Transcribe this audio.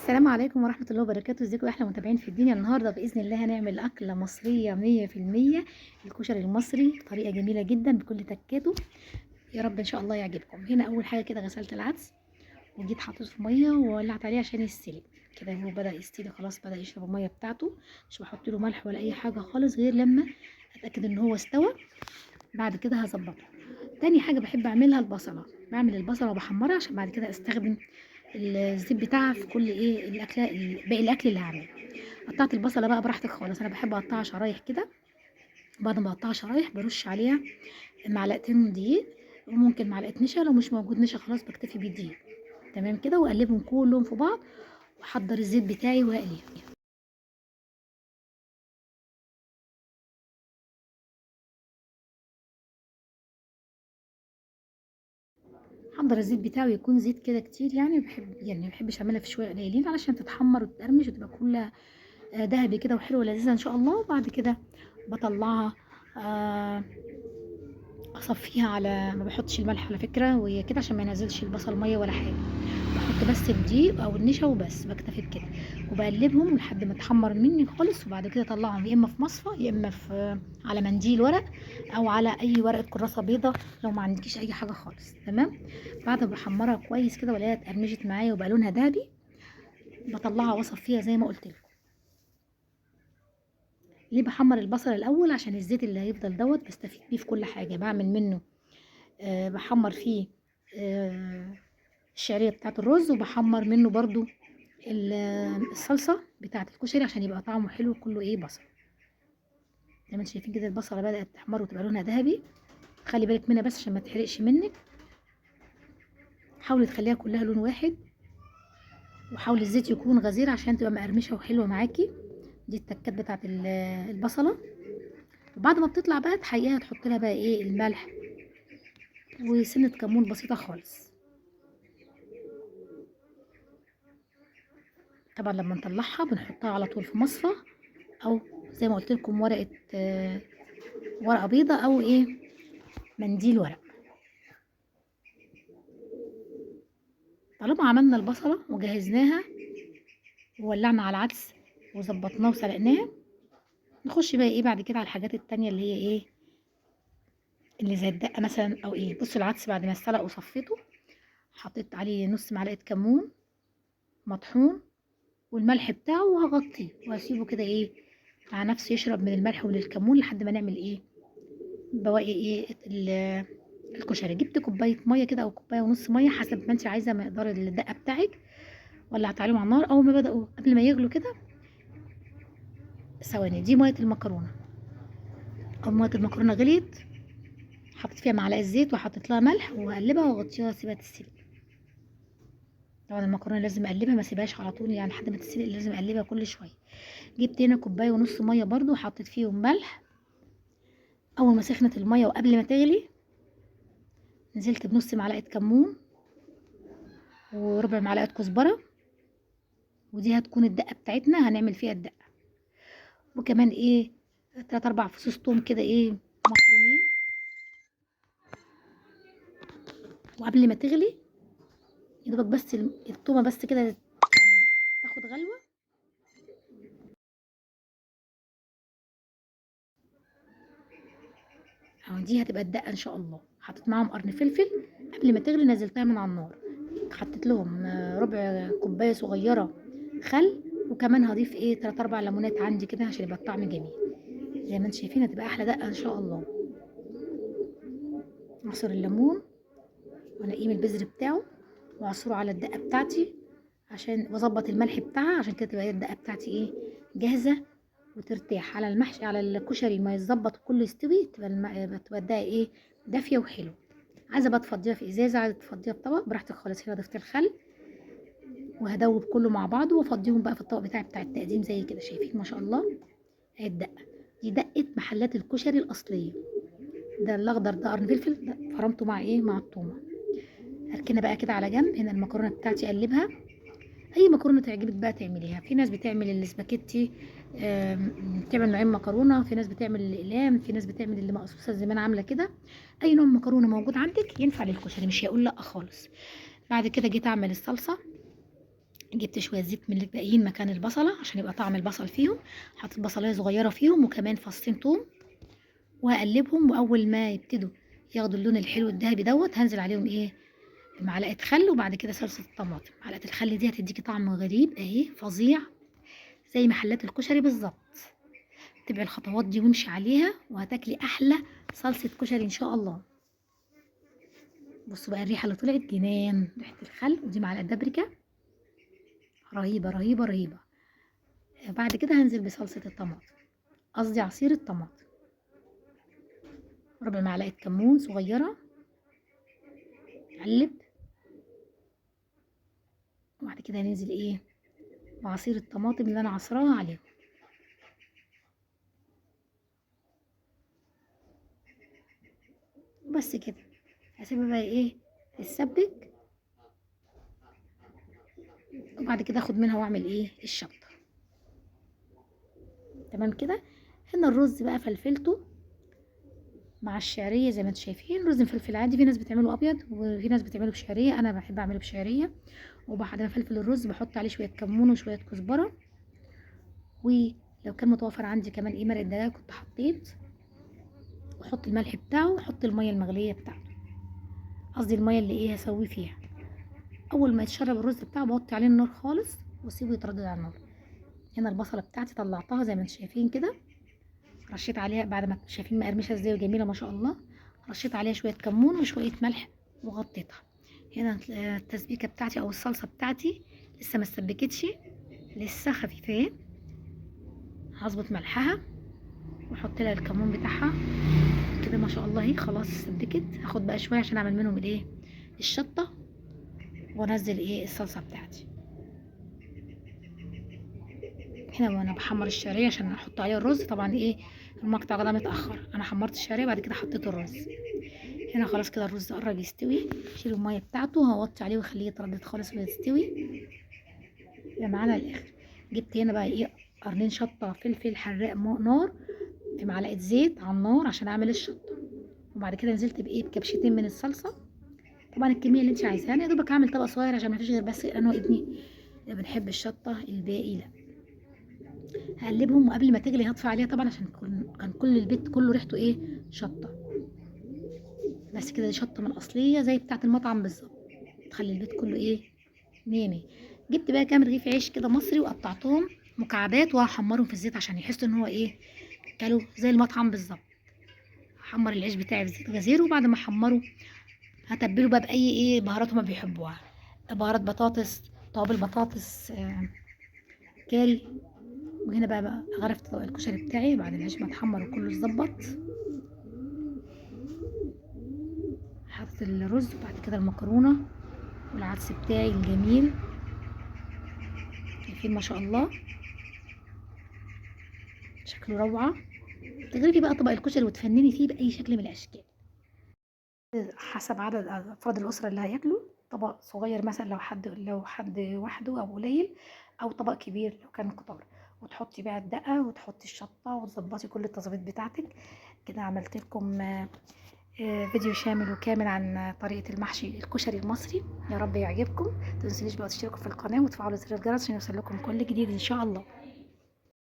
السلام عليكم ورحمة الله وبركاته. ازيكم يا احلى متابعين في الدنيا. النهارده بإذن الله هنعمل أكلة مصرية 100%، الكشري المصري بطريقة جميلة جدا بكل تكاته، يا رب إن شاء الله يعجبكم. هنا أول حاجة كده غسلت العدس وجيت حطيته في مية وولعت عليه عشان يستوي كده. هو بدأ يستوي خلاص، بدأ يشرب المية بتاعته. مش بحط له ملح ولا أي حاجة خالص غير لما أتأكد إن هو استوى، بعد كده هظبطه. تاني حاجة بحب أعملها البصلة، بعمل البصلة وبحمرها عشان بعد كده أستخدم الزيت بتاعها في كل ايه الاكله، باقي الاكل اللي هعمله. قطعت البصله بقى براحتك خالص، انا بحب اقطعها شرايح كده. بعد ما اقطعها شرايح برش عليها معلقتين دقيق وممكن معلقه نشا، لو مش موجود نشا خلاص بكتفي بالدقيق. تمام كده، واقلبهم كلهم في بعض واحضر الزيت بتاعي واقليها. حضر الزيت بتاعه يكون زيت كده كتير، يعني بحب، يعني ما بحبش اعملها في شوية قليلين علشان تتحمر وتتقرمش وتبقى كلها ذهبي كده وحلوه ولذيذه ان شاء الله. وبعد كده بطلعها، اصفيها على ما بحطش الملح على فكرة وهي كده عشان ما ينزلش البصل مية ولا حاجة، بحط بس الدقيق او النشا وبس، بكتفي بكده وبقلبهم لحد ما تحمر مني خالص. وبعد كده اطلعهم يا اما في مصفى يا اما في على منديل ورق او على اي ورقة كراسة بيضة لو ما عندكيش اي حاجة خالص. تمام، بعد ما بحمرها كويس كده والاقيها اتقرمشت معايا وبقى لونها ذهبي بطلعها واصفيها زي ما قلت لكم. ليه بحمر البصل الاول؟ عشان الزيت اللي هيفضل دوت بستفيد بيه في كل حاجة، بعمل منه بحمر فيه الشعرية بتاعه الرز، وبحمر منه برضو الصلصه بتاعه الكشري عشان يبقى طعمه حلو كله ايه بصل. زي ما انتم شايفين كده البصله بدات تحمر وتبقى لونها ذهبي. خلي بالك منها بس عشان ما تحرقش منك، حاولي تخليها كلها لون واحد، وحاولي الزيت يكون غزير عشان تبقى مقرمشه وحلوه معاكي. دي التكات بتاعه البصله. وبعد ما بتطلع بقى تحقيقها تحط لها بقى ايه الملح وسنة كمون بسيطة خالص. طبعا لما نطلعها بنحطها على طول في مصفى او زي ما قلت لكم ورقة بيضة او ايه منديل ورق. طالما عملنا البصله وجهزناها وولعنا على العدس وظبطناه وسلقناه، نخش بقى ايه بعد كده على الحاجات التانية اللي هي ايه اللي زي الدقة مثلا او ايه. بصوا العدس بعد ما اتسلق وصفيته حطيت عليه نص معلقه كمون مطحون والملح بتاعه، وهغطيه وهسيبه كده ايه مع نفسه يشرب من الملح ومن الكمون لحد ما نعمل ايه بواقي ايه الكشري. جبت كوباية مية كده او كوباية ونص مية حسب ما انت عايزه مقدار الدقة بتاعك، ولعت عليهم على النار. اول ما بداوا قبل ما يغلوا كده ثواني، دي مية المكرونه. اول مية المكرونه غليت حطيت فيها معلقه زيت وحطيت لها ملح وهقلبها واغطيها واسيبها تستوي. طبعا المكرونه لازم اقلبها، ما اسيبهاش على طول يعني لحد ما تتسلق، لازم اقلبها كل شوية. جبت هنا كوباية ونص مية برده وحطيت فيهم ملح. اول ما سخنت المية وقبل ما تغلي نزلت بنص معلقه كمون وربع معلقه كزبره، ودي هتكون الدقة بتاعتنا هنعمل فيها الدقة. وكمان ايه 3 4 فصوص توم كده ايه مفرومين. وقبل ما تغلي يا دوبك بس التومه بس كده يعني تاخد غلوه. اهو دي هتبقى الدقة ان شاء الله. حطيت معاهم قرن فلفل قبل ما تغلي نزلتها من على النار، حطيت لهم ربع كوباية صغيرة خل، وكمان هضيف ايه 3 4 ليمونات عندي كده عشان يبقى الطعم جميل. زي ما انتم شايفين هتبقى احلى دقه ان شاء الله. اعصر الليمون وانقيه من البذر بتاعه واعصره على الدقة بتاعتي عشان واظبط الملح بتاعها، عشان كده تبقى الدقة بتاعتي ايه جاهزة وترتاح على المحشي على الكشري ما يتظبط وكله يستوي، تبقى الدقة ايه دافيه وحلوه. عايزه بقى تفضيها في ازازة، عايزه تفضيها في طبق براحتك خالص. هنا ضفت الخل وهدوب كله مع بعضه وافضيهم بقى في الطبق بتاعي بتاع التقديم زي كده. شايفين ما شاء الله اهي الدقة دي، دقه محلات الكشري الاصلية. ده الاخضر ده قرن فلفل، ده فرمته مع ايه مع التومه. هركنها بقى كده على جنب. هنا المكرونه بتاعتي اقلبها، اي مكرونه تعجبك بقى تعمليها. في ناس بتعمل الاسباجيتي، بتعمل نوعين مكرونه، في ناس بتعمل الاقلام، في ناس بتعمل اللي مقصوصة زي ما انا عامله كده. اي نوع مكرونه موجود عندك ينفع للكشري، مش هيقول لا خالص. بعد كده جيت اعمل الصلصه. جبت شوية زيت من الباقيين مكان البصله عشان يبقى طعم البصل فيهم، حطيت بصلايه صغيرة فيهم وكمان فصين توم، وهقلبهم. واول ما يبتدوا ياخدوا اللون الحلو الذهبي دوت هنزل عليهم ايه، معلقه خل، وبعد كده صلصه الطماطم. معلقه الخل دي هتديكي طعم غريب اهي، فظيع زي محلات الكشري بالظبط. تبعي الخطوات دي وامشي عليها وهتاكلي احلى صلصه كشري ان شاء الله. بصوا بقى الريحة اللي طلعت جنان، ريحه الخل، ودي معلقه بابريكا رهيبة رهيبة رهيبة. بعد كده هنزل بصلصه الطماطم، قصدي عصير الطماطم، ربع معلقه كمون صغيرة، قلب. وبعد كده هننزل ايه، بعصير الطماطم اللي انا عصراها عليهم. بس كده هسيبها بقى ايه تتسبك، وبعد كده اخد منها واعمل ايه الشطه. تمام كده. هنا الرز بقى فلفلته مع الشعرية زي ما انتم شايفين، رز مفلفل عادي، في ناس بتعمله ابيض وفي ناس بتعمله بشعريه، انا بحب اعمله بشعريه. وبعد ما افلفل الرز بحط عليه شوية كمون وشوية كزبره، ولو كان متوفر عندي كمان ايه مرق الدجاج كنت حطيت، واحط الملح بتاعه واحط المية المغليه بتاعته، قصدي المية اللي ايه هسويه فيها. اول ما يتشرب الرز بتاعه بوطي عليه النار خالص واسيبه يتردد على النار. هنا البصله بتاعتي طلعتها زي ما انتم شايفين كده، رشيت عليها بعد ما شايفين مقرمشه ازاي وجميلة ما شاء الله، رشيت عليها شوية كمون وشوية ملح وغطيتها. هنا التسبيكه بتاعتي او الصلصه بتاعتي لسه ما استبكتش، لسه خفيفة اهي، هظبط ملحها واحط لها الكمون بتاعها كده ما شاء الله اهي خلاص استبكت. هاخد بقى شوية عشان اعمل منهم الايه الشطه، وانزل ايه الصلصه بتاعتي. هنا وانا بحمر الشعرية عشان احط عليها الرز، طبعا ايه المقطع ده متاخر، انا حمرت الشعرية بعد كده حطيت الرز. هنا خلاص كده الرز قرب يستوي، شيل المية بتاعته وهوطي عليه واخليه يتردد خالص ويستوي يبقى معانا الاخر. جبت هنا بقى ايه قرنين شطه فلفل حراق نار في معلقه زيت على النار عشان اعمل الشطه، وبعد كده نزلت بايه بكبشتين من الصلصه، طبعا الكمية اللي انت عايزاها. انا يا دوبك هعمل طبق صغير عشان ما فيش غير بس انا وابني بنحب الشطه، الباقي لا. هقلبهم، وقبل ما تغلي هطفي عليها طبعا عشان كان كل البيت كله ريحته ايه شطه. بس كده، دي شطه من الاصلية زي بتاعه المطعم بالظبط، تخلي البيت كله ايه مية مية. جبت بقى كام رغيف عيش كده مصري وقطعتهم مكعبات، وهحمرهم في الزيت عشان يحسوا ان هو ايه كلوا زي المطعم بالظبط. هحمر العيش بتاعي في زيت غزير، وبعد ما احمره هتبله بقى باي ايه بهارات هما بيحبوها، بهارات بطاطس، توابل بطاطس، كاري. وهنا بقى غرفت طبق الكشري بتاعي بعد العيش ما اتحمر وكله اتظبط. حطيت الرز وبعد كده المكرونه والعدس بتاعي الجميل، شايفين ما شاء الله شكله روعه. تغرفي بقى طبق الكشري وتفنني فيه باي شكل من الاشكال حسب عدد افراد الاسرة اللي هياكلوا. طبق صغير مثلا لو حد وحده او قليل، او طبق كبير لو كان كتار. وتحطي بقى الدقة وتحطي الشطه وتظبطي كل التظبيط بتاعتك كده. عملت لكم فيديو شامل وكامل عن طريقه المحشي الكشري المصري، يا رب يعجبكم. متنسونيش بقى تشتركوا في القناة وتفعلوا زر الجرس عشان يوصل لكم كل جديد ان شاء الله.